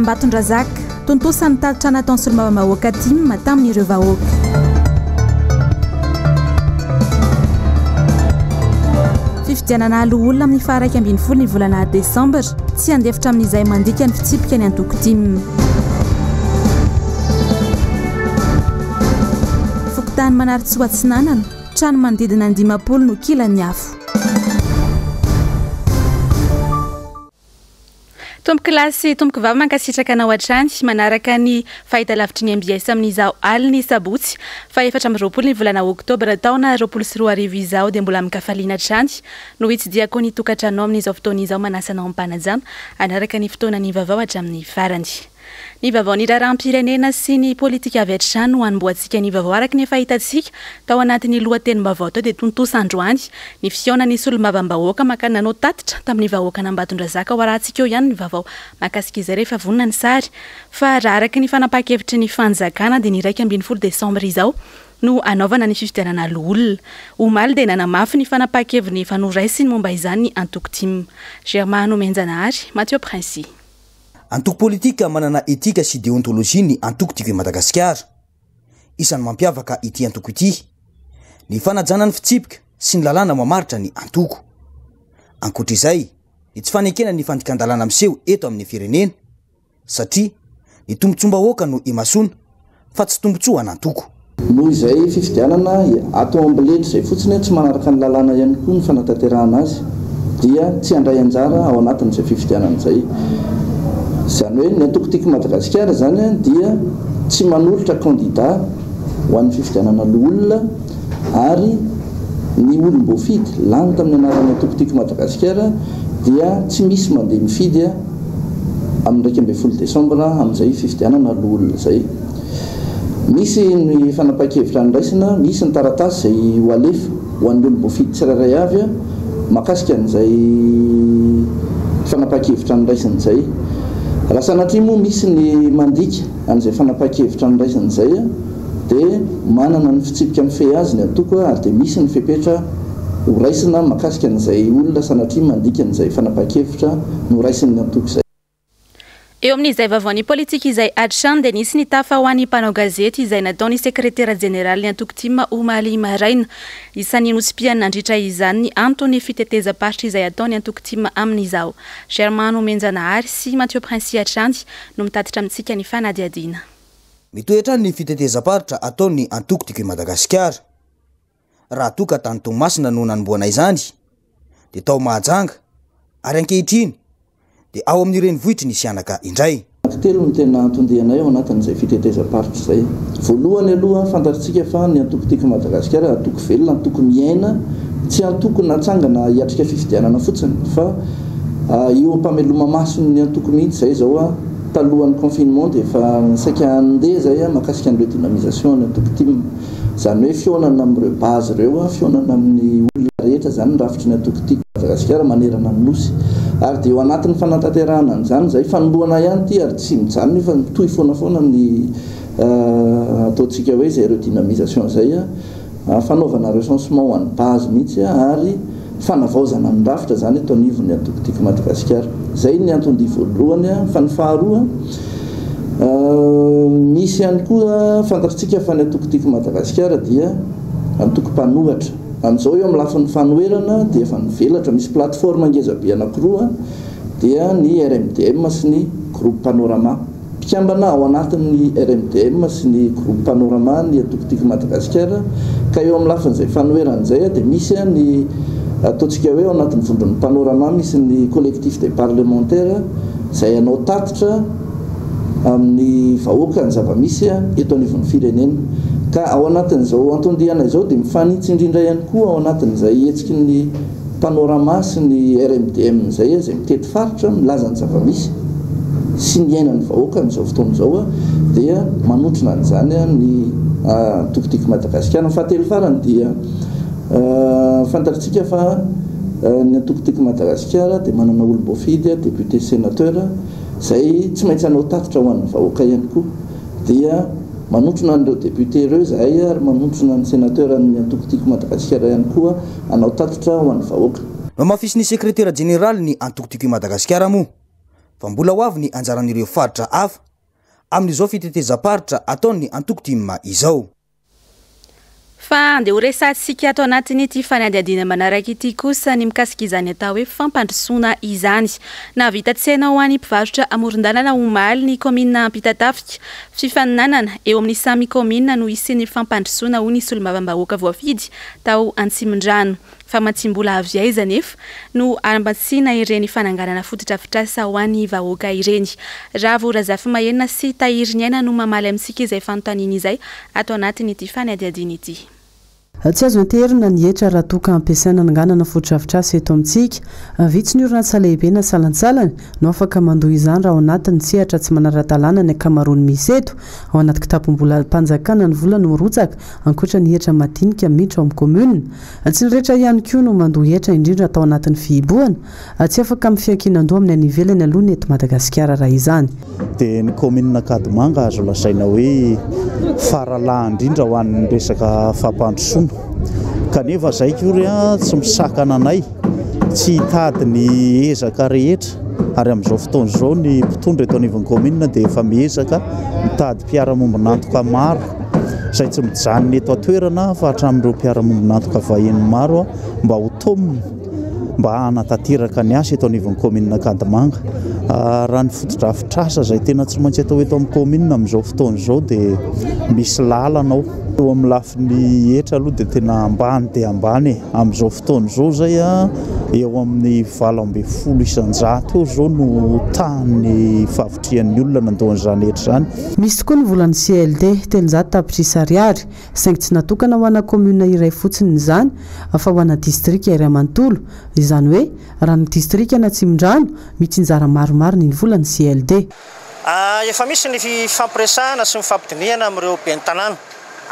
Ambatondrazaka, tontosa ny tatitra nataon'ny solombavambahoaka tim tamin'ireo vahoaka. Fifidianana loholona amin'ny faha 11 ny volana desambra, tsy handefitra amin'izay mandika ny fitsipika ny antoko tim. Fokontany Manarintsoa Atsinanana, trano manodidina ny 50 no kilan'ny afo. Tompokolahy sy tompokovavy mankasitraka anao hatrany manaraka ny fahitalavitry ny mbs amin'izao alin'ny sabotsy faha 24 ny volana oktobra taona 2020 izao dia mbola amin-kafaliana hatrany no hitsidihako ny tokantranonao amin'izao fotoana izao manasa anao am-panajana hanaraka ny fotoanan'ny vaovao hatramin'ny farany. Ny vaovaon'ny raharaham-pirenena sy ny politika avy hatrany no hanombohantsika ny vaovao. Araka ny efa hitantsika tao anatin'ny lohatenim-baovao tao dia tontosa androany ny fihaonan'ny solombavambahoaka maka nanao tatitra tamin'ny vahoakan'Ambatondrazaka. Ho arahantsika eo ihany ny vaovao mahakasika izay rehefa vonona ny sary. Fa raha araka ny fanapahan-kevitry ny fanjakana dia ny 11 desambra izao no hanaovana ny fifidianana loholona. Omaly dia nanamafy ny fanapahan-keviny efa noraisiny momba izany ny antoko tim. Germain Nomenjanahary, Mathieu Princi. Antoko politika manana etika sy deontolojia ny antoko Tiako i Madagasikara. Isan'ny mampiavaka ity antoko ity ny fanajana ny fitsipika sy ny lalàna mamaritra ny antoko. Ankoatra izay, ny tsy fanekena ny fandikan-dalàna miseho eto amin'ny firenena satria ny tombontsoam-bahoaka no imasoana fa tsy tombontsoa an'antoko. Noho izay fifidianana ato amboletra izay fotsiny tsy manaraka ny lalàna ihany koa ny fanatanterahana azy dia tsy handray anjara ao anatin'izay fifidianana izay. Izany hoe ny antoko Tiako Madagasikara izany dia tsy manolotra kandida ho an'ny fifidianana loholona ary ny olom-boafidy lany tamin'ny anaran'ny antoko Tiako Madagasikara dia tsy misy mandeha mifidy amin'ny 11 desambra amin'izay fifidianana loholona izay. Misy ny fanapahan-kevitra noraisina, misy ny taratasy izay ho alefa ho an'ny olom-boafidy tsirairay avy mahakasika an'izay fanapahan-kevitra noraisina izay. Raha sanatria moa misy ny mandika an'izay fanapahan-kevitra noraisina izay dia manana ny fitsipika mifehy azy ny antoko ary dia misy ny fepetra ho raisina mahakasika an'izay olona sanatria mandika an'izay fanapahan-kevitra noraisin'ny antoko izay. Eo amin'izay vaovaon'ny politika izay hatrany dia nisy ny tafa ho an'ny mpanao gazety izay nataon'ny sekretera jeneralin'ny antoko tim omaly maraina. Isan'ny notsipihany nandritra izany ny anton'ny fitetezam-paritra izay ataon'ny antoko tim amin'izao. Germain Nomenjanahary sy Mathieu Princi hatrany no mitatitra amintsika ny fanadihadiana. Mitohy hatrany ny fitetezam-paritra ataon'ny antoko Tiako i Madagasikara. Raha toa ka tany Toamasina no nanombohana izany dia tao Mahajanga ary ankehitriny dia ao amin'ny renivohitry ny Sihanaka indray. Anankitelo no tena anton-dianay ao anatin'izay fitetezam-paritra izay. Voalohany aloha, fantatritsika fa ny antoko Tiako Madagasikara antoko velona, antoko miaina, tsy antoko natsangana hiatrika fifidianana fotsiny fa eo am-pameloma-mason'ny antoko mihitsy izay izao. Talohan'ny confinement dia efa saika handeha izay mahakasika an'ireo dynamisation ny antoko tim. Izany hoe fihaonana amin'ireo base ireo, fihaonana amin'ny olona rehetra izany ny rafitry ny antoko Tiako Madagasikara manerana ny Nosy. Ary dia eo anatin'ny fanatanterahana an'izany izay, fanombohana ihany ity ary tsy mijanona io fa mitohy foana foana ny ataontsika hoe izay redynamisation izay, fanaovana recensement ho an'ny base mihitsy ary fanavaozana ny rafitra izany eto anivon'ny antoko Tiako Madagasikara. Izay ny anton-dia voalohany fa ny faharoa, misy ihany koa, fantatritsika fa ny antoko Tiako Madagasikara dia antoko mpanohatra. Amin'izao eo amin'ny lafiny fanoherana dia efa mivelatra, misy plateforme ngeza be anankiroa dia ny RMDM sy ny Groupe Panorama. Mpikambana ao anatin'ny RMDM sy ny Groupe Panorama ny antoko Tiako Madagasikara ka eo amin'ny lafin'izay fanoherana izay dia misy ny ataontsika hoe ao anatin'ny vondron'ny Panorama misy ny Collectif des parlementaires izay hanao tatitra amin'ny vahoaka ny zava-misy eto anivon'ny firenena ka ao anatin'izao anton-diana izao dia mifanitsy indrindra ihany koa ao anatin'izay hetsiky ny Panorama sy ny RMDM izay izay mitety faritra milaza ny zava-misy sy ny iainan'ny vahoaka amin'izao fotoana izao dia manotrona an'izany ny antoko Tiako Madagasikara. Ny fahatelo farany dia fantatritsika fa ny antoko Tiako Madagasikara dia manana olom-boafidy, député, sénateur, izay tsy maintsy hanao tatitra ho an'ny vahoaka ihany koa. Dia manotrona an'ireo député ireo izahay ary manotrona ny sénateur an'ny antoko Tiako Madagasikara ihany koa hanao tatitra ho an'ny vahoaka. Nohamafisin'ny sekretera jeneralin'ny antoko Tiako i Madagasikara moa. fa mbola ho avy ny anjaran'ireo faritra hafa amin'izao fitetezam-paritra ataon'ny antoko TIM izao. Fa andeha ho resahantsika ato anatin'ity fanadihadiana manaraka ity kosa ny mikasika izany atao hoe fampandrosoana izany. Nahavita tsena ho an'ny mpivarotra amoron-dalana omaly ny kaominina Ampitatafika. Fifaninanana eo amin'ny samy kaominina no hisian'ny fampandrosoana hoy ny solombavambahoaka voafidy tao Antsimondrano. Famatsiam-bola avy aiza anefa no hamatsiana ireny fananganana fotodrafitrasa ho an'ny vahoaka ireny? Ravo Razafimahenina sy Tahiriniaina no mamaly amintsika izay fanontaniana izay ato anatin'ity fanadihadiana ity. Tsy azo anteherina ny hetra raha toa ka ampiasaina hananganana fotodrafitrasa eto amintsika. Vitsy ny orinasa lehibe na salantsalany no afaka mandoa izany raha ao anatin'ny sehatra tsy manara-dalàna ny ankamaroany misy eto. Ao anaty kitapom-bolam-panjakana ny vola no mirotsaka, ankoatra ny hetra madinika miditra ao amin'ny kaominina. Tsy ny rehetra ihany koa no mandoa hetra indrindra tao anatin'ny fihibohana. Tsy afaka amin'ny fiankinan-doha amin'ny any ivelany aloha ny eto Madagasikara raha izany. Dia ny kaominina Ankadimanga azo lazaina hoe faralahy indrindra ho an'ny resaka fampandrosoana. Kanefa izay akory tsy misakana anay tsy hitady ny ezaka rehetra ary amin'izao fotoana izao ny mpitondra eto anivon'ny kaominina dia efa miezaka mitady mpiara-mombon'antoka maro izay tsy mijanona eto an-toerana fa hatramin'ireo mpiara-mombon'antoka vahiny maro mba ho taomina mba hanatanteraka ny asa eto anivon'ny kaominina Ankadimanga. Raha ny fotodrafitrasa izay tena tsy maintsy atao eto amin'ny kaominina amin'izao fotoana izao dia misy lalana ao. Eo amin'ny lafiny hetra aloha dia tena ambany dia ambany e. Amin'izao fotoana izao izay eo amin'ny 18% eo izao no tahan'ny fahavitrihan'ny olona nandoa an'izany hetra izany. Misy tokoa ny volan'ny CLD, 300 tapitrisa ariary, saingy tsy natokana ho ana kaominina iray fotsiny izany fa ho ana distrika iray manontolo. Izany hoe, raha ny distrikan'Atsimondrano, mitsinjara maromaro ny volan'ny CLD. Efa misy ny fifampiresahana sy ny fampidinihana amin'ireo ben'ny tanàna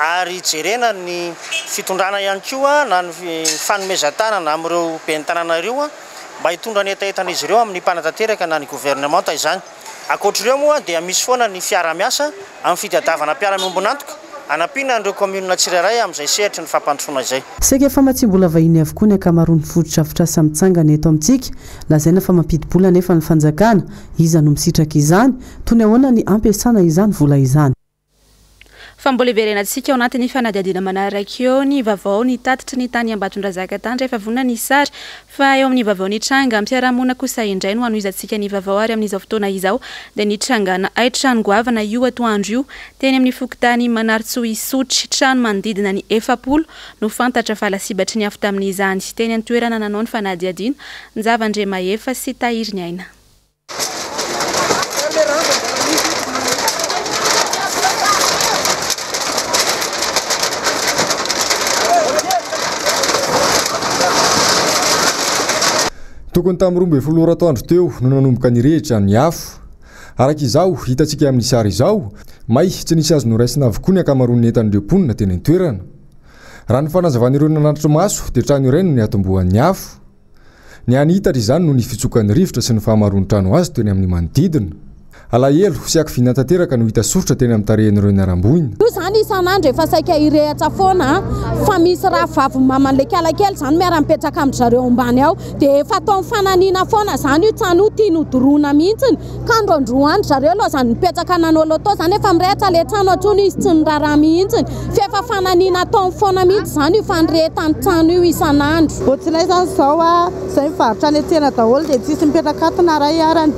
ary jerena ny fitondrana ihany koa na ny fanomezan-tanana amin'ireo ben'ny tanàna ireo mba hitondra ny hetahetan'izy ireo amin'ny mpanatanteraka na ny governemanta izany. Ankoatr'ireo moa dia misy foana ny fiarahamiasa amin'ny fitadiavana mpiara-miombon'antoka hanampiana an'ireo kaominina tsirairay amin'izay sehatry ny fampandrosoana izay. Saika famatsiam-bola vahiny avokoa ny ankamaroan'ny fotodrafitrasa mitsangana eto amintsika. Lazaina fa mampidi-bola anefa ny fanjakana. Iza no misitraka izany? Toy ny ahoana ny ampiasana izany vola izany? Fa mbola hiverenantsika ao anatin'ny fanadihadiana manaraka eo ny vaovao ny tatitry ny tany Ambatondrazaka tany rehefa vonona ny sary. Fa eo amin'ny vaovao nitranga am-piarahamonina kosa indray no hanohizantsika ny vaovao ary amin'izao fotoana izao dia nitrangana hain-trano goavana io atoandro io teny amin'ny fokontany Manarintsoa Isotry. Trano manodidina ny 40 no fantatra fa lasibatry ny afo tamin'izany. Teny an-toerana nanao ny fanadihadiana Njava Andriamahefa sy Tahiry Ny Aina. Tokony tamin'ny 12 ora atoandro teo no nanomboka nirehitra ny afo. Araka izao hitantsika amin'ny sary izao, may tsy nisy azo noraisina avokoa ny ankamaroan'ny entan'ireo mponina teny an-toerana. Raha ny fanazavan'ireo nanatri-maso dia trano iray no niatombohan'ny afo. Ny hany hita ry izany no ny fitsokan'ny rivotra sy ny fahamaroan'ny trano hazo teny amin'ny manodidina. Alahelo sy hakiviana tanteraka no hita soritra teny amin'ny tarehin'ireo niharam-boina. Io zany isan'andro efa saika hirehatra foana an, fa misy rahavavy maman'ilay kalakely zany miara-mipetraka amin-dry zareo ambany ao, dia efa atao mifananiana foana zany io trano io, tiany hodoroana mihitsiny, ka androandroany ry zareo laozany nipetraka nanao loto zany efa mirehatra ilay trano antsony izy tsy niraharaha mihitsiny, f'efa fananiana ataony foana mihitsy zany io fandrehetany trano io isan'andro. Ohatrinay zany zao a, zay mivarotra any an-tsena daholo dia tsisy mipetraka ato na ray arany,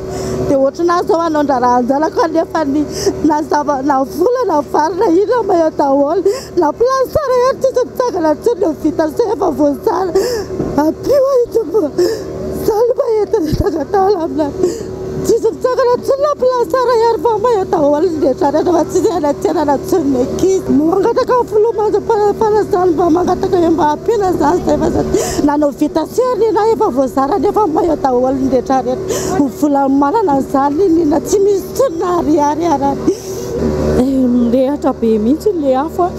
dia ohatrinah zao hanao ndraharahan-janako anefa ny na zava na vola na vary na inona may eo daholo, na place tsara ihany tsisy mitsangana intsony ny vita sy efa voazara, ampio aho i Tompo, za no mba entina hitanga-taona aminay. Tsisy mitsangana intsony na place tsara ihany fa may eo daholo ny rehetra rehetra fa tsisy any an-tsenana intsony ny ankizy. Mangataka ny filoha manjam-pahefana izany mba mangataka hoe mba ampiana izany izay fa satria nanao vita sery ny anay efa voazara nefa may eo daholo ny rehetra rehetra. Ny vola manana an'izany n'inon'inona tsy misy intsony na ariary arany. Mirehatra be mihitsy ilay afo a,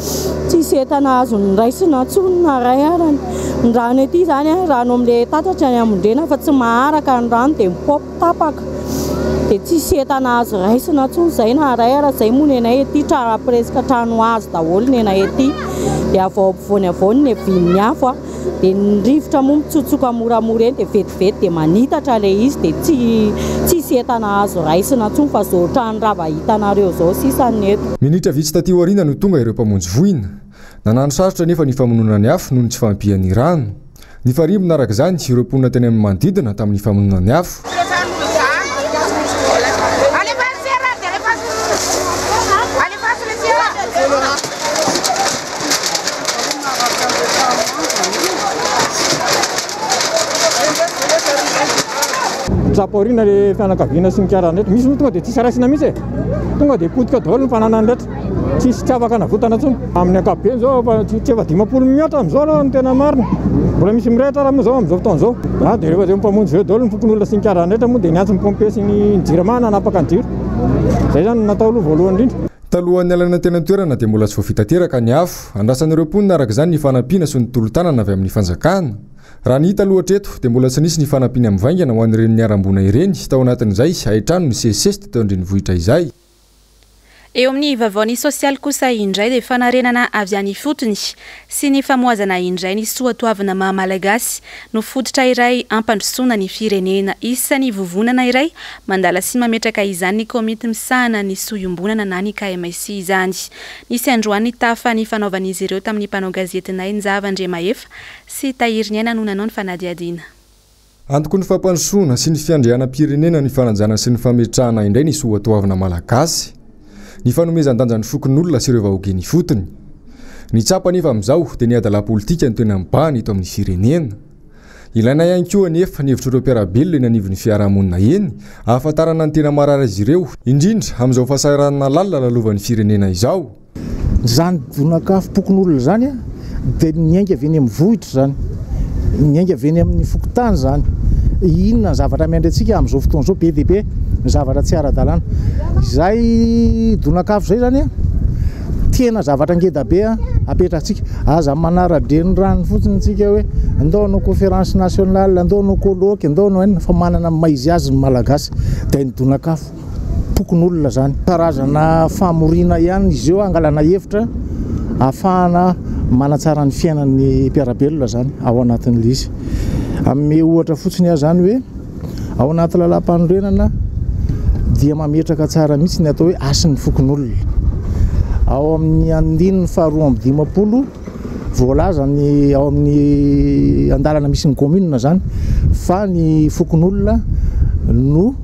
tsisy entana azo noraisina intsony na iray arany. Ny rano ety izany a, rano amin'ilay tatatra any Amondrena fa tsy maharaka ny rano dia mipôpy tapaka. Dia tsisy entana azo raisina intsony izay na iray ara, izay moa ny anay ety presque trano hazo daholo ny anay ety. Dia avy ao ampovoany avy ao no niavian'ny afo a. Dia ny rivotra moa mitsotsoka moramora eny dia vetivety dia manitatra ilay izy dia tsy tsisy entana azo raisina intsony fa izao trano rava hitanareo izao sisa ny eto. Minitra vitsy taty aoriana no tonga ireo mpamonjy voina. Nanano sarotra anefa ny famonoana ny afo noho ny tsy fahampian'ny rano. Nifarimbona araka izany ireo mponina teny amin'ny manodidina tamin'ny famonoana ny afo. Tsapaorina le fianakaviana sy ny karana rehetra. Misy moa tonga dia tsisy raisina mihitsy e. Tonga dia potika daholo ny fananany rehetra. Tsisy tsy afaka navotana intsony. Amin'ny ankapobeny izao efa tsy efa 50 mihoatra amin'izao aloha no tena marina. Mbola misy mirehitra ary moa izao amin'izao fotoana izao. Ah dia rehefa izay mpamonjy ireo daholo ny fokonolona sy ny karana rehetra moa dia niantso ny pompier sy ny jirama nanapaka ny jiro. Izay izany no natao aloha voalohany indrindra. Talohan'ny nialana teny an-toerana dia mbola tsy vao vita teraka ny afo. Andrasan'ireo mponina araka izany ny fanampiana sy ny tolo-tanana avy amin'ny fanjakana. Raha ny hita aloha hatreto dia mbola tsy nisy ny fanampiana mivaingana ho an'ireny niharam-boina ireny tao anatin'izay haintrano nisesisesy teto an-drenivohitra izay. Eo amin'ny vaovaon'ny sosialy kosa indray dia fanarenana avy any ifotony sy ny famohazana indray ny soatoavina maha Malagasy no fototra iray hampandrosoana ny firenena. Isan'ny vovonana iray mandala sy mametraka izany ny komity misahana ny soa iombonana na ny KMSI izany. Nisy androany ny tafa nifanaovan'izy ireo tamin'ny mpanao gazetinay Njava Andriamahefa sy Tahiriniaina no nanao ny fanadihadiana. Antoky ny fampandrosoana sy ny fiandrianam-pirenena ny fanajana sy ny fametrahana indray ny soatoavina malagasy. Ny fanomezan-danja ny fokonolona sy ireo vahoaka eny ifotony. Ny tsapa anefa amin'izao dia ny adalam-politika no tena mibahana eto amin'ny firenena. Ilaina ihany koa anefa ny hevitr'ireo mpiara-belona eny anivon'ny fiarahamonina eny ahafantarana ny tena marary azy ireo, indrindra amin'izao fahasahiranana lalina lalovan'ny firenena izao. Izany donak'afom-pokonolona izany dia niainga avy eny amin'ny vohitra izany, niainga avy eny amin'ny fokontany izany. Inona ny zavatra miandry antsika amin'izao fotoana izao? Be dia be ny zavatra tsy ara-dalàna. Izay donak'afo izay izany tena zavatra ngeda be apetratsika. Aza manara-drenirano fotsiny isika hoe ndao hanao conférence nationale, ndao hanao colloque, ndao hanao inona fa manana ny maha izy azy ny Malagasy dia ny donak'afo. Pokonolona izany. Karazana famoriana ihany izy io hangalana hevitra ahafahana manatsara ny fiainan'ny mpiara-belona izany ao anatin'ilay izy. Hanome ohatra fotsiny aho izany hoe ao anaty lalàmpanorenana dia mametraka tsara mihitsy ny atao hoe hasin'ny fokonolona. Ao amin'ny andininy faharoa amby dimampolo Voalaza ny ao amin'ny andalana misy ny commune zany fa ny fokonolona no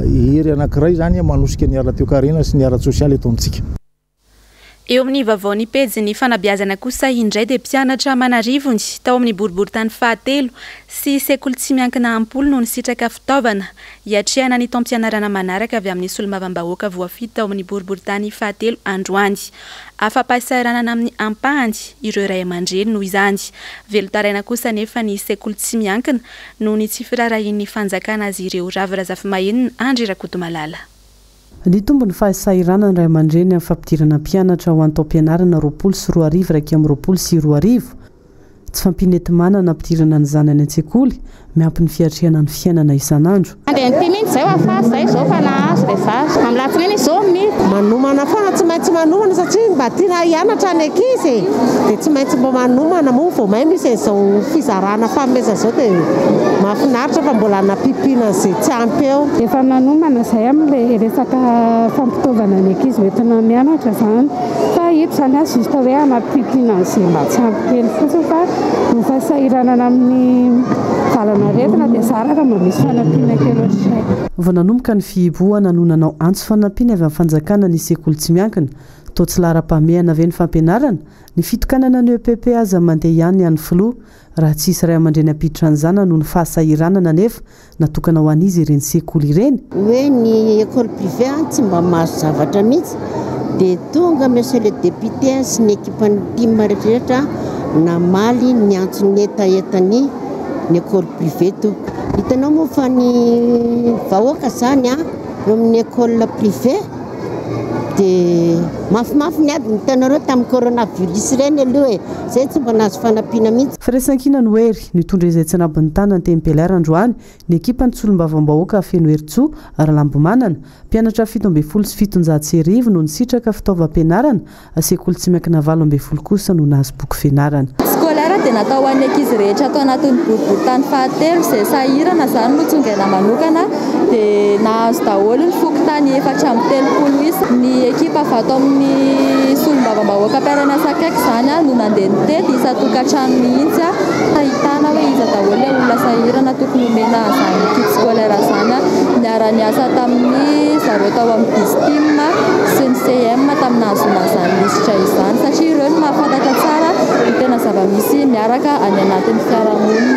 hery anankiray zany manosika ny ara-toekarena sy ny ara-tsosialy eto amintsika. Eo amin'ny vaovaon'ny pejin'ny fanabeazana kosa indray dia mpianatra aman'arivony tao amin'ny boriborintany fahatelo sy sekoly tsy miankina am-polo no nisitraka fitaovana Hiatrehana ny taom-pianarana manaraka avy amin'ny solombavambahoaka voafidy tao amin'ny boriborintany fahatelo androany. Afa-pahasahiranana amin'ny ampahany ireo ray aman-dreny noho izany. Velon-taraina kosa anefa ny sekoly tsy miankina noho ny tsy firaharahian'ny fanjakana azy ireo. Ravo Razafimahenina, Andry Rakotomalala. Nitombo ny fahasahiranan'ny ray aman-dreny amin'ny fampidirana mpianatra ho an'ny taom-pianarana 2020 2021. Tsy fahampian'ny enti-manana hampidirana ny zanany an-tsekoly, miampy ny fiatrehana ny fiainana isan'andro. Mandeha an'ity mihitsy izay ho afara izay izao fa nahazo ilay zaza. Amin'ny latsinainy izy izao miditra. Manomana foana, tsy maintsy manomana satria mba tiana hianatra ny ankizy e! Dia tsy maintsy mba manomana, moa vao may misy an'izao fizarana fanomezana izao dia mahafinaritra fa mbola hanampiampiana an'izay tsy ampy eo. Efa nanomana izay amin'ilay resaka fampitaovana ny ankizy hoentina mianatra izany. Fa eto izany aho juste hoe hanampiampiana an'izay mba tsy ampy kely fotsiny fa ny fahasahiranana amin'ny valan'aretina dia zara raha mba misy fanampiana kely ohatr'izay. Vao nanomboka ny fihibohana no nanao antso fanampiana avy amin'ny fanjakana ny sekoly tsy miankina. Toa tsy laharam-pahamehana ve ny fampianarana? Ny fitokanana ny EPP aza mandeha ihany ny an'ny filoha. Raha tsy hisy ray aman-dreny hampiditra ny zanany noho ny fahasahiranana anefa Natokana ho an'iza ireny sekoly ireny? Hoe ny école privée tsy mba mahazo zavatra mihitsy dia tonga monsieur le député sy ny ekipan'ny tim rehetra namaly ny antson'ny hetahetan'ny ny école privée tompoko. Hitanao moa fa ny vahoaka zany eo amin'ny école privée. Dia mafimafy ny ady hitanareo tamin'ny coronavirus ireny aloha e! Izay tsy mba nahazo fanampiana mihitsy. Firaisankina no hery, nitondra izay tsy anabon'ny tanany teny Bel'Air androany ny ekipan'ny solombavambahoaka Fenoherintsoa Ralambomanana. Mpianatra 1717 no nisitraka fitaovam-pianarana, sekoly tsy miankina 18 kosa no nahazo boky fianarana. Scolaire dia natao ho an'ny ankizy rehetra ato anatin'ny boriborintany fahatelo izay sahirana izany no tsongaina manokana dia nahazo daholo ny fokontany 34 isa. Ny ekipa avy ato amin'ny solombavambahoaka mpiara-miasa akaiky izany no nandeha nitety isan-tokantrano mihitsy hahitana hoe iza daholo ilay olona sahirana tokony homena an'izany kit scolaire izany. Niara-niasa tamin'ny zareo tao amin'ny Distim sy ny CM tamin'ny nahazoana an'izany lisitra izany satria ireo no mahafantatra tsara ny tena zava-misy miaraka any anatin'ny fiarahamonina.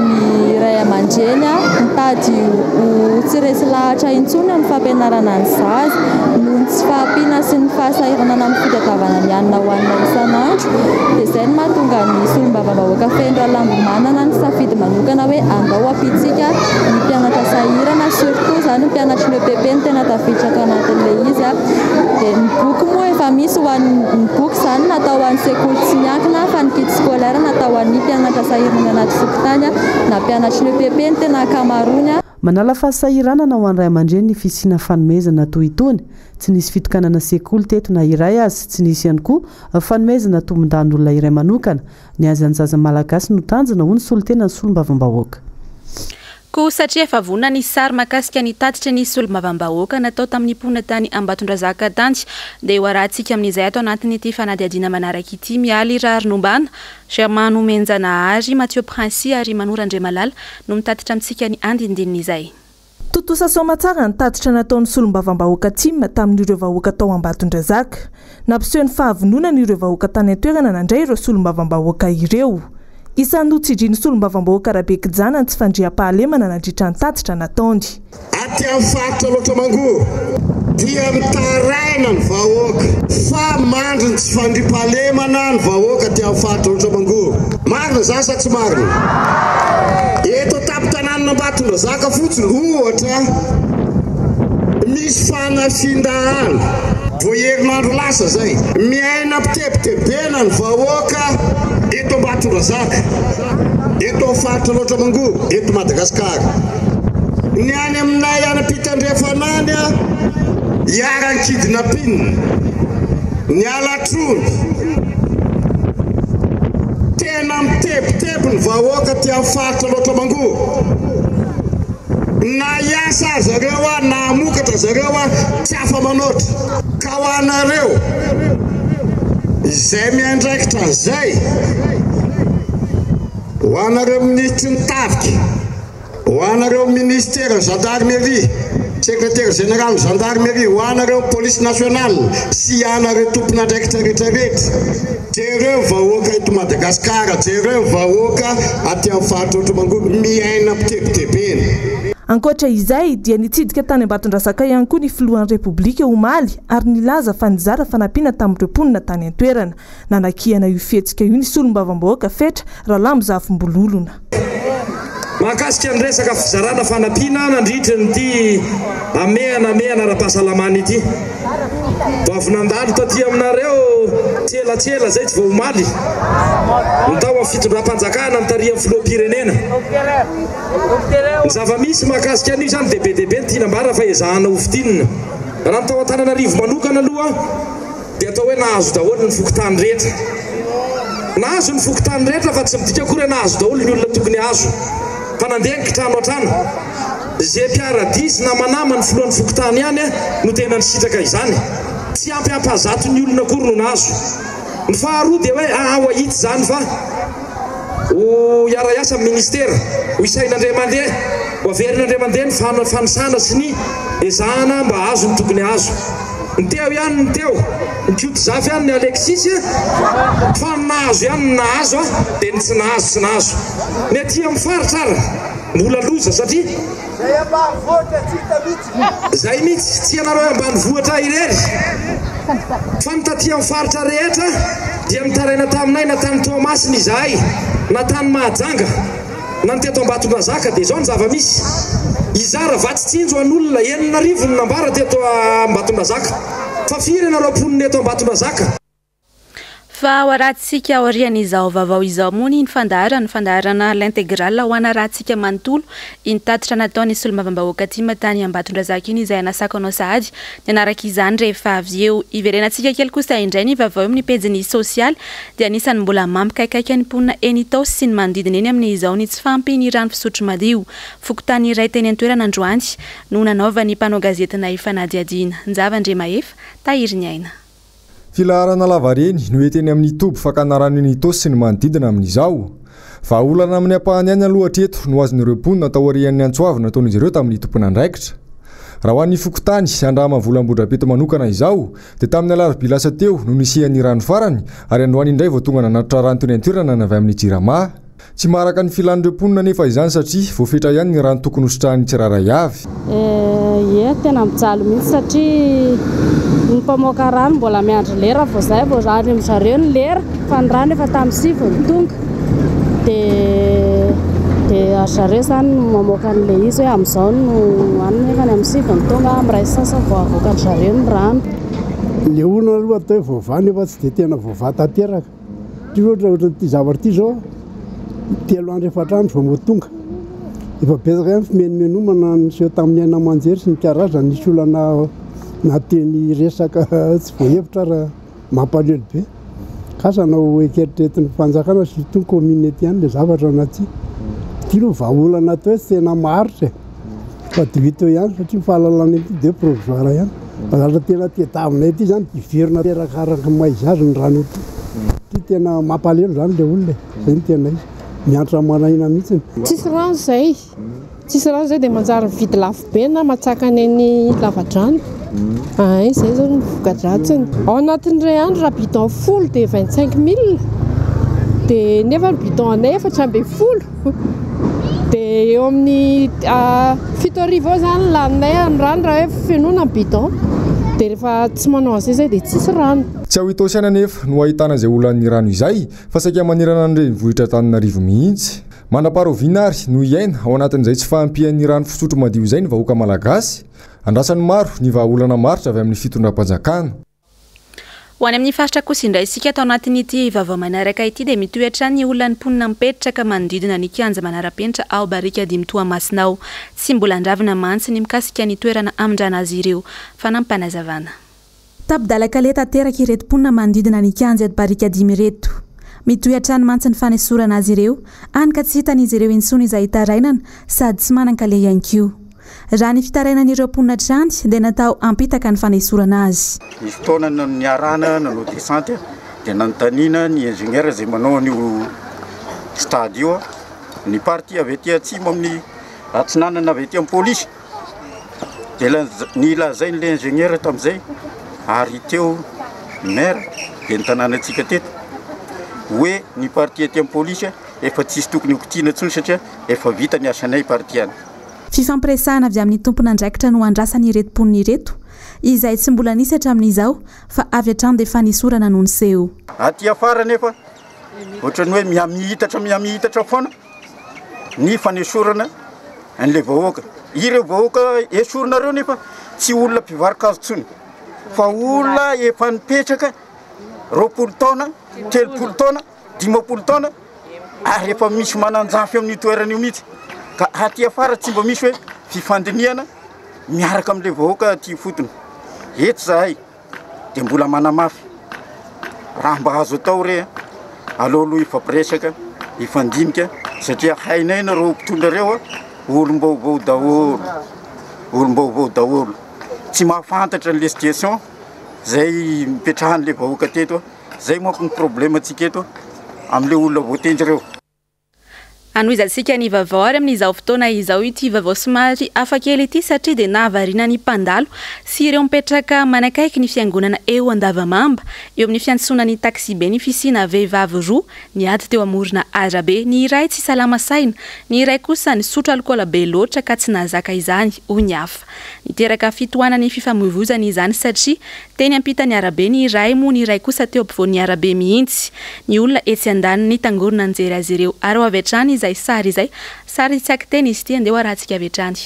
Ny ray aman-dreny mitady ho tsy resy lahatra intsony amin'ny fampianarana ny zaza noho ny tsy fahampiana sy ny fahasahiranana amin'ny fitadiavana ny hanina hohanina isan'andro dia izay no mahatonga ny solombavambahoaka Feno Ralambomanana nisafidy manokana hoe andao ampiantsika ny mpianatra sahirana surtout izany ny mpianatry ny EPP no tena tafiditra ato anatin'ilay izy dia ny boky moa efa misy ho an'ny ny boky izany natao ho an'ny sekoly tsy miankina fa ny kit scolaire natao ho an'ny mpianatra sahirana any anaty fokontany na mpianatry ny EPP no tena ankamaroany. Manala fahasahiranana ho an'ny ray aman-dreny ny fisiana fanomezana toy itony. Tsy nisy fitokanana sekoly teto na iray aza, tsy nisy ihany koa fanomezana tombon-dahin'olona iray manokana. Ny azy an'ny zaza malagasy no tanjona, hoy ny solontenan'ny solombavambahoaka. Koa satria efa vonona ny sary mahakasika ny tatitry ny solombavambahoaka natao tamin'ny mponina tany Ambatondrazaka tany dia ho arahantsika amin'izay ato anatin'ity fanadihadiana manaraka ity Mialy Raharinombana, Germain Nomenjanahary, Mathieu Princi ary Manoro Andriamalala no mitatitra amintsika ny andinindinin'izay. Tontosa soamatsara ny tatitra nataon'ny solombavambahoaka tim tamin'ireo vahoaka tao Ambatondrazaka. Nampiseho ny fahavononany ireo vahoaka tany an-toerana nandray ireo solombavambahoaka ireo. Isan'ny notsidrian'ny solombavambahoaka Rabekijana ny tsy fandriampahalemana nandritra ny tatitra nataony. Aty amin'ny faritra Alaotra Mangoro dia mitaraina ny vahoaka fa mandry ny tsy fandriampahalemana ny vahoaka aty amin'ny faritra Alaotra Mangoro. Marina izany sa tsy marina? Eto an-tampon-tanànan'Ambatondrazaka fotsiny, ohatra, misy fanafian-dahalo vao herinandro lasa izay. Miaina am-pitebitebena ny vahoaka eto Ambatondrazaka, eto amin'ny faritra Alaotra Mangoro, eto Madagasikara. Ny any aminay any ampitandrefana any, iharan'ny kidnapping, ny halatr'omby. Tena mitebiteby ny vahoaka aty amin'ny faritra Alaotra Mangoro. Na hiasa zareo na hamokatra zareo tsy afa-manoatra. Ka ho anareo izay miandraikitra an'izay, ho anareo minisitry ny tafika, Ho anareo ministera, gendarmerie, secretaire général gendarmerie, ho anareo police nationale sy ianareo tompon'andraikitra rehetra rehetra, jereo ny vahoaka eto Madagascar, jereo ny vahoaka aty amin'ny faritra Alaotra Mangoro miaina am-pitebitebena. Ankoatra izay dia nitsidika tany Ambatondrazaka ihany koa ny filohan'ny Repoblika omaly ary nilaza fa nizara fanampiana tamin'ireo mponina tany an-toerana. Nanakihana io fihetsika io ny solombavambahoaka Fetra Ralamozafimbololona. Mahakasika ny resaka fizarana fanampiana nandritra ity hamehana hamehana ara-pahasalamana ity. Vao avy nandalo taty aminareo tsy ela tsy ela izay, tsy vao omaly, ny tao amin'ny fitondram-panjakana notarihan'ny filoham-pirenena. Ny zava-misy mahakasika an'io izany dia be dia be ny tiana ambara fa ezahana ho fintinina. Raha ny tao Antananarivo manokana aloha, Dia atao hoe nahazo daholo ny fokontany rehetra. Nahazo ny fokontany rehetra fa tsy midika akory hoe nahazo daholo ny olona tokony hahazo. Fa nandeha ny kitrano hatrany. Ze mpiara-dia sy namanama ny filohan'ny fokontany ihany no tena nisitraka izany. Tsy ampy ampahazato ny olona akory no nahazo. Ny faharoa dia hoe aa ho ahitsy izany fa. Ho hiara-hiasa amin'ny Ministera, ho isaina indray mandeha, ho averina indray mandeha ny fanisana sy ny ezahana mba hahazo ny tokony hahazo. Ny teo ihany ny teo, ny Kotozafy ihany ny Alexis, fa ny nahazo ihany ny nahazo dia ny tsy nahazo tsy nahazo. Ny aty amin'ny faritra ary mbola loza satria. Zay ambanivohitra tsy hita mihitsy. Zay mihitsy, tsy ianareo ambanivohitra irery fa ny taty amin'ny faritra rehetra dia nitaraina taminay na tany Toamasina izahay na tany Mahajanga na ny teto Ambatondrazaka dia izao ny zava-misy, hizara vatsy tsinjo an'olona 6000 no nambara teto Ambatondrazaka. Fa firy ianareo mponina eto Ambatondrazaka? Fa ho arahantsika aorian'izao vaovao izao moa ny fandaharana, fandaharana L'intégrale ho anarahantsika manontolo iny tatitra nataon'ny solombavambahoaka tim tany Ambatondrazaka iny izay hanasako anao sahady ny hanaraka izany rehefa avy eo. Hiverenantsika kely kosa indray ny vaovao eo amin'ny pejiny sosialy dia anisan'ny mbola mampikaikaika ny mponina eny Itaosy sy ny manodidina eny amin'izao ny tsy fahampian'ny rano fisotro madio. Fokontany iray teny an-toerana androany no nanaovan'ny mpanao gazetinay fanadihadiana. Njava Andriamahefa, Tahiriniaina. Filaharana lavareny no hita eny amin'ny toby fakana rano eny Itaosy sy ny manodidina amin'izao. Vahaolana amin'ny ampahany ihany aloha hatreto no azon'ireo mponina taorian'ny antso avo nataon'izy ireo tamin'ny tompon'andraikitra. Raha ho an'ny fokontany Andrahamavola Ambohidrapeto manokana izao dia tamin'ny alarobia lasa teo no nisian'ny rano farany ary androany indray vao tonga nanatitra rano teny an-toerana ny avy amin'ny Jirama. Tsy maharaka ny filan'ireo mponina anefa izany satria voafetra ihany ny rano tokony hositrahan'ny tsirairay avy. Ie, tena mijaly mihitsy satria ny mpamoaka rano mbola miandry lera vao zay vao any amin-dry zareo ny lera fa ny rano efa tamin'ny sivy no tonga dia dia ry zareo izany no mamoaka an'ilay izy hoe amin'izao no any nefa ny amin'ny sivy no tonga, amin'ny iray sy sasany vao avoakan-dry zareo ny rano. Ilay olana aloha atao hoe voavaha nefa tsy dia tena voavaha tanteraka. Satria ohatra ohatran'ity zavatra ity izao, telo andro efatra andro vao mba tonga. Efa betsaka ihany fimenomenomana niseho tamin'ny haino aman-jery sy ny karazany, nisy olana na teny resaka tsy voahevitra ary mampalahelo be. K'asa na ho eritreretin'ny fanjakana surtout ny commune ety ihany ilay zavatra na tsia. Ity aloha vahaolana atao hoe tsy tena maharitra e. Fa dia ho hita eo ihany satria ny fahalalana ity dia provisoire ihany. Fa zavatra tena tadiavinay ity izany hiverina arakaraka ny maha izy azy ny rano ety. Ity tena mampalahelo izany ilay olona e. Izay no tena izy. Miantra maraina mihitsy. Tsisy rano izay. Tsisy rano izay dia manjary mividy lafo be na matsaka any amin'ny lavadrano. Ay, izay izao no voka-dratsiny. Ao anatin'ny iray andro raha bidon folo dia 25 mille. Dia nefa ny bidon anay 14. Dia eo amin'ny 7000 eo izany ny laninay amin'ny rano raha hoe fenoina ny bidon. Dia rehefa tsy manao an'izay izay dia tsisy rano. Tsy ao Itaosy ihany anefa no ahitana izay olan'ny rano izay fa saika manerana ny renivohitr'Antananarivo mihitsy. Mandra-paharoviana ary no hiaina ao anatin'izay tsy fahampian'ny rano fisotro madio izay ny vahoaka malagasy? Andrasan'ny maro ny vahaolana maharitra avy amin'ny fitondram-panjakana. Ho any amin'ny faritra kosa indray isika ato anatin'ity vaovao manaraka ity dia mitohy hatrany ny olan'ny mponina mipetraka manodidina ny kianja manara-penitra ao Barikadimy Toamasina ao. Tsy mbola andravina mantsy ny mikasika ny toerana hamindrana azy ireo. Fanampinazavana. Tapi-dalan-kaleha tanteraka ireto mponina manodidina ny kianja eto Barikadimy ireto. Mitohy hatrany mantsy ny fanesorana azy ireo, hany ka tsy hitan'izy ireo intsony izay hitarainana sady tsy manan-kaleha ihany koa. Raha ny fitarainan'ireo mponina hatrany dia natao hampitaka ny fanesorana azy. Nisy fotoana niarahana nanao descente dia nanontaniana ny ingénieur izay manao an'io stade io, ny partie avy aty atsimo amin'ny atsinanana avy aty amin'ny polisy dia nilazain'ilay ingénieur tamin'izay ary teo ny maire dia ny tanànantsika teto hoe ny partie aty amin'ny polisy efa tsisy tokony hokitiana intsony satria efa vita ny asanay partie any. Fifampiresahana avy amin'ny tompon'andraikitra no andrasan'ireto mponina ireto, izay tsy mbola nisy hatramin'izao fa avy hatrany dia fanesorana no niseho. Aty afara anefa ohatran'ny hoe mihamihitatra mihamihitatra foana ny fanesorana an'ilay vahoaka. Ireo vahoaka esorina ireo nefa tsy olona mpivaro-kazo intsony fa olona efa nipetraka 20 taona, 30 taona. 50 taona ary efa misy manan-jafy amin'io toerana io mihitsy ka aty afara tsy mba misy hoe fifandinihana miaraka amin'ilay vahoaka aty ifotony. Eto zahay dia mbola manamafy raha mba azo atao re aleo aloha hifampiresaka, hifandinika satria hainay nareo mpitondra reo olom-baovao daholo, olom-baovao daholo tsy mahafantatra an'ilay situation zay nipetrahan'ilay vahoaka teto. Zay manko ny problème tsika eto amle olona voatendry reo. Hanohizantsika ny vaovao ary amin'izao fotoana izao ity vaovao somary hafakely ity satria dia nahavariana ny mpandalo sy ireo mipetraka manakaiky ny fiangonana eo Andavamamba eo amin'ny fiantsonan'ny taxibe ny fisiana vehivavy roa niady teo amorona arabe. Ny iray tsy salama saina, ny iray kosa nisotro alikaola be loatra ka tsy nahazaka izany hoy ny hafa. Niteraka fitohanan'ny fifamoivoizana izany satria Teny ampitan'ny arabe ny iray moa ny iray kosa teo ampovoan'ny arabe mihitsy. Ny olona etsy andaniny nitangorona nijery azy ireo. Ary ho avy hatrany izay sary izay. Sary tsy aky-teny izy ity, andeha ho arahantsika avy hatrany.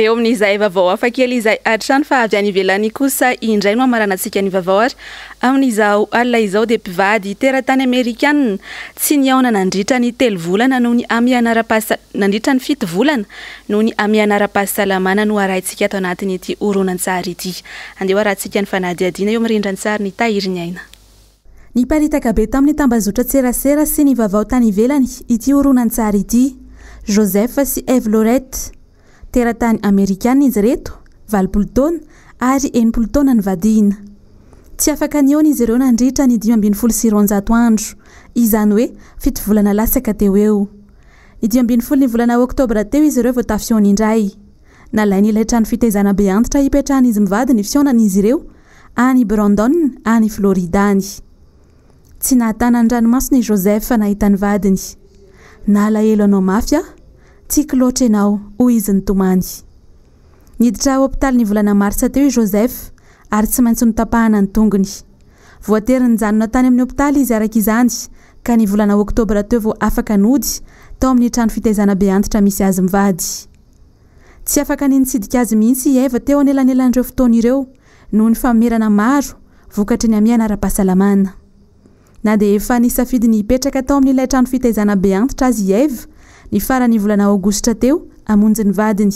Eo amin'izay vaovao hafakely izay hatrany fa avy any ivelany kosa indray no hamaranantsika ny vaovao ary amin'izao alina izao dia mpivady teratany amerikanina tsy nihaona nandritra ny telo volana noho ny hamehana ara-pahasa nandritra ny fito volana noho ny hamehana ara-pahasalamana no arahintsika ato anatin'ity horonantsary ity. Andeha ho arahantsika ny fanadihadiana eo amin'ny rindrantsary ny Tahiry ny Aina. Niparitaka be tamin'ny tambazotran-tserasera sy ny vaovao tany ivelany ity horonantsary ity. Joseph sy Eve Lorette. Teratany amerikana izy ireto, 80 taona ary 60 taona nivadiana. Tsy afaka nihaona izy ireo nandritra ny 215 andro, izany hoe fito volana latsaka teo ho eo. Ny 15 ny volana oktobra teo izy ireo vao tafihaona indray. Nalain'ilay trano fitaizana be antitra hipetrahan'izy mivady ny fihaonan'izy ireo, any Brandon, any Florida any. Tsy nahatana ny ranomasony i Joseph nahita ny vadiny. Nalahelo anao mafy aho. Tiako loatra ianao, hoy izy nitomany. Niditra hopitaly ny volana marsa teo i Joseph ary tsy maintsy notapahana ny tongony. Voatery nijanona tany amin'ny hopitaly izy araka izany ka ny volana oktobra teo vao afaka nody tao amin'ny trano fitaizana be antitra misy azy mivady. Tsy afaka ny nitsidika azy mihitsy i Eva teo anelanelan'ireo fotoana ireo noho ny famerana maro vokatry ny hamehana ara-pahasalamana. Na dia efa nisafidy ny hipetraka tao amin'ilay trano fitaizana be antitra aza i Eva ny faran'ny volana aogositra teo hamonjy ny vadiny.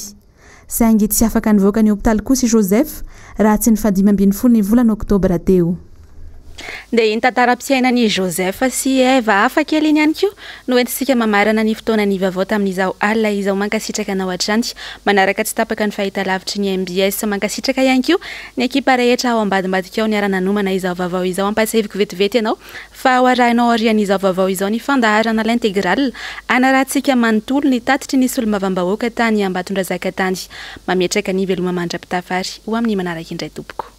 Saingy tsy afaka nivoaka ny hopitaly kosa i Joseph raha tsy ny fahadimy ambin'ny folo ny volana oktobra teo. Dia iny tantaram-piainan'i Joseph sy Eva hafa kely iny ihany koa no entintsika mamarana ny fotoanan'ny vaovao tamin'izao alina izao. Mankasitraka anao hatrany manaraka tsy tapaka ny fahitalavitry ny mbs. Mankasitraka ihany koa ny ekipa rehetra ao ambadimbadika ao niara-nanomana izao vaovao izao. Ampahatsiahiviko vetivety ianao fa ho arahinao aorian'izao vaovao izao ny fandaharana L'Intégrale hanarahantsika manontolo ny tatitry ny solombavambahoaka tany Ambatondrazaka tany. Mametraka ny veloma mandra-pitafary ho amin'ny manaraka indray tompoko.